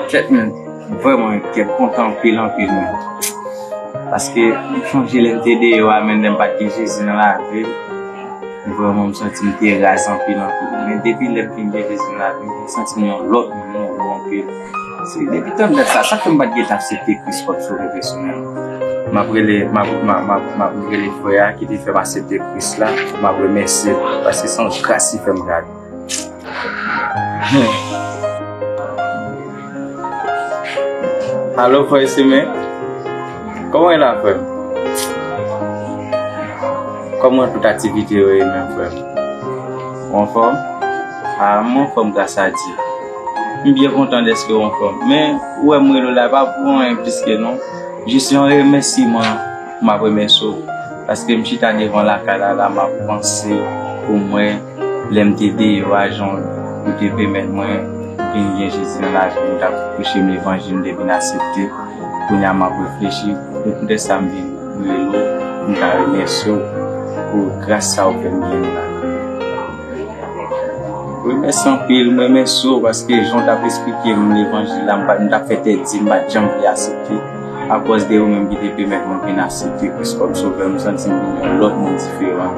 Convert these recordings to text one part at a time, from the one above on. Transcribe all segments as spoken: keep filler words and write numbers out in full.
Kèt, men, vrèman, kèt kontan anpil, anpil, men. Paske m sonje lè m te deyò a, men lè m pa t gen Jezi nan lavi m, vrèman, m santi m te raz anpil, anpil. Men depi lè m vin gen Jezi nan lavi m, m santi m yon lòt moun, m nouvo anpil. Se depi tan dat sa, sa fè m pa t gentan aksepte Kris kòm sovè pèsonèl. M ap rele, m ap, m ap, m ap, m ap rele frè a ki te fè m aksepte Kris la, m ap remèsye l, paske se yon gras li fè m gade. Alo, frè Simen. Kòman w ye la, frè m? Kòman tout aktivite yo ye menm, frè m? Ou anfòm? A, m anfòm, gras a Dye. M byen kontan dèske w anfòm. Men, ou wè m rele w la, pa pou anyen plis ke non. Jis yon remèsiman m ap remèsye w. Paske m chita devan lakay la, la, m ap panse pou mwen, lè m te deyò a, jan ou te pèmèt mwen vin gen Jezi nan lavi m, ou t ap preche m levanjil, m te vin aksepte. Kounye a, m ap reflechi. E poutèt sa, m vin rele w, m ta remèsye w pou gras sa ou fè m gen nan lavi m. Remèsi anpil, m remèsye w paske jan w t ap esplike m levanjil la, m pa, m t ap fè tèt di, m pa t janm vle aksepte. Akòz de ou menm ki te pèmèt mwen vin aksepte Kris kòm sovè, m santi m vin yon lòt moun diferan.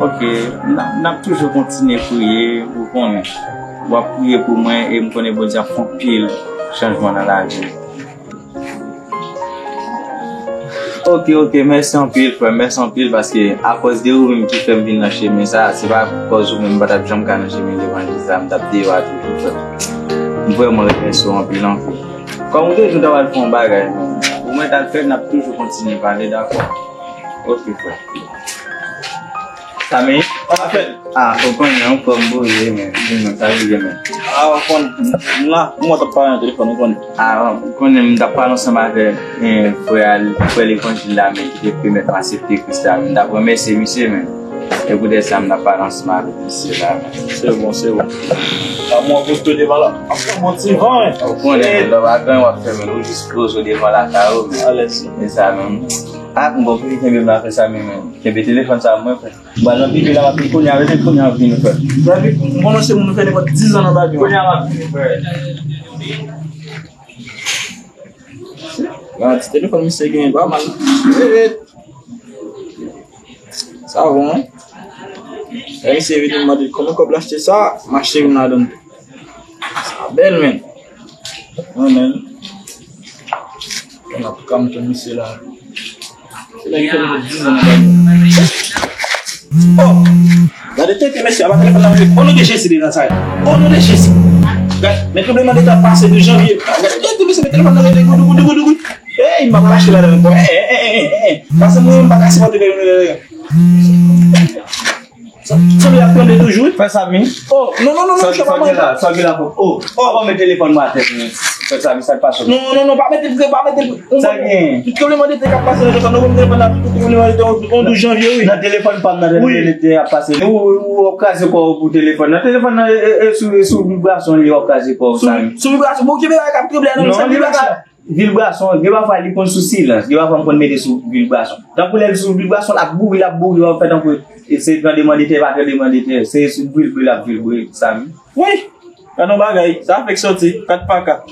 Ok, n ap, n ap toujou kontinye priye, ou konnen. W ap priye pou mwen e m konnen Bondye ap fè anpil chanjman nan lavi m. Ok, ok, mèsi anpil, frè m, mèsi anpil, paske akòz de ou menm ki fè m vin nan chemen sa, se pa akòz ou menm m pa t ap janm ka nan chemen levanjil sa, m t ap deyò a toujou, frè m. M vrèman remèsye w anpil, anpil. Kòm ou te di w ta pral fè yon bagay, men, ou mèt al fè l, n ap toujou kontinye pale, dakò? Ok, frè. Sa men? Sa fèt? Ah, ou konnen, anfòm bouye, men. Di nou, sa rive, men. Ah, ou konnen, m la, m wè t ap pale nan telefòn, ou konnen. Ah, ou konnen, m t ap pale ansanm avè, eh, frè a, frè levanjil la, men, ki te pèmèt m aksepte Kris la, men. M t ap remèsye misye, men. E poutèt sa, m t ap pale ansanm avè misye la, men. Se bon, se bon. Ah, mwen poste devan la. Ap fè bon ti van, wi. Ou konnen, men, lè w pa gen, w ap fè, men, ou jis poze w devan lakay ou, men. Alèz. E sa, men. Ah, m bon, pou li kenbe m la, fè sa, men, men. Kenbe telefòn sa, mwen, frè. Ba nan pipi la, m ap vin kounye a, rete kounye a, m ap vin, frè. Epi, m konnen se moun nou fè nenpòt diz an nan bagay. Kounye a, m ap vin, frè. Gade, ti telefòn misye genyen pa mal. Eh, eh. Sa bon, wi. Lè misye vini, m mande l kòman kòb l achte sa, m achte youn ladan l tou. Sa bèl, men. Wi, men. Mwen ap ka m tann misye la. Se nèg ki fè nou diz an nan bagay. Oh! Gade tete mesye a, pa telefòn nan rele. O non de Jezi, li nan sa. O non de Jezi. Gade, men tranblemanntè ap pase de janvye. Gade tete mesye, men telefòn nan rele. Goudou, goudou, goudou, goudou. Ey, m ap rache ladan ankò. Ey, ey, ey, ey, ey. Pase mwen, m pa ka sipòte bagay nou. Sanble y ap tande toujou, wi. Frè Samy. Oh, non, non, non, non, sa, sa gen la, sa gen la, oh, oh, pa met telefòn mwen atè, men. Frè Samy, sa k pase? Non, non, non, pa mete, pa mete. Sa gen? Tout tranblemanntè k ap pase nan telefòn, nou konn telefòn la, tout tranblemanntè on douz janvye, wi. Nan telefòn pa m nan, wi, tranblemanntè ap pase. Ou, ou, ou kraze kò w pou telefòn nan. Telefòn nan, e, e, sou, sou vibrasyon li, w ap kraze kò w, Samy. Sou vibrasyon, bon, ki bagay k ap tranble a, non, non, sa li vibrasyon. Vibrasyon, gen pafwa li konn sou silans, gen pafwa m konn mete sou vibrasyon. Tankou lè l sou vibrasyon, l ap bouri, l ap bouri, w ap fè tankou e se tranblemanntè, pa tranblemanntè, se sou vilbre, l ap vilbre, Samy. Wi, gade yon bagay, sa fèk soti, kat pa kat.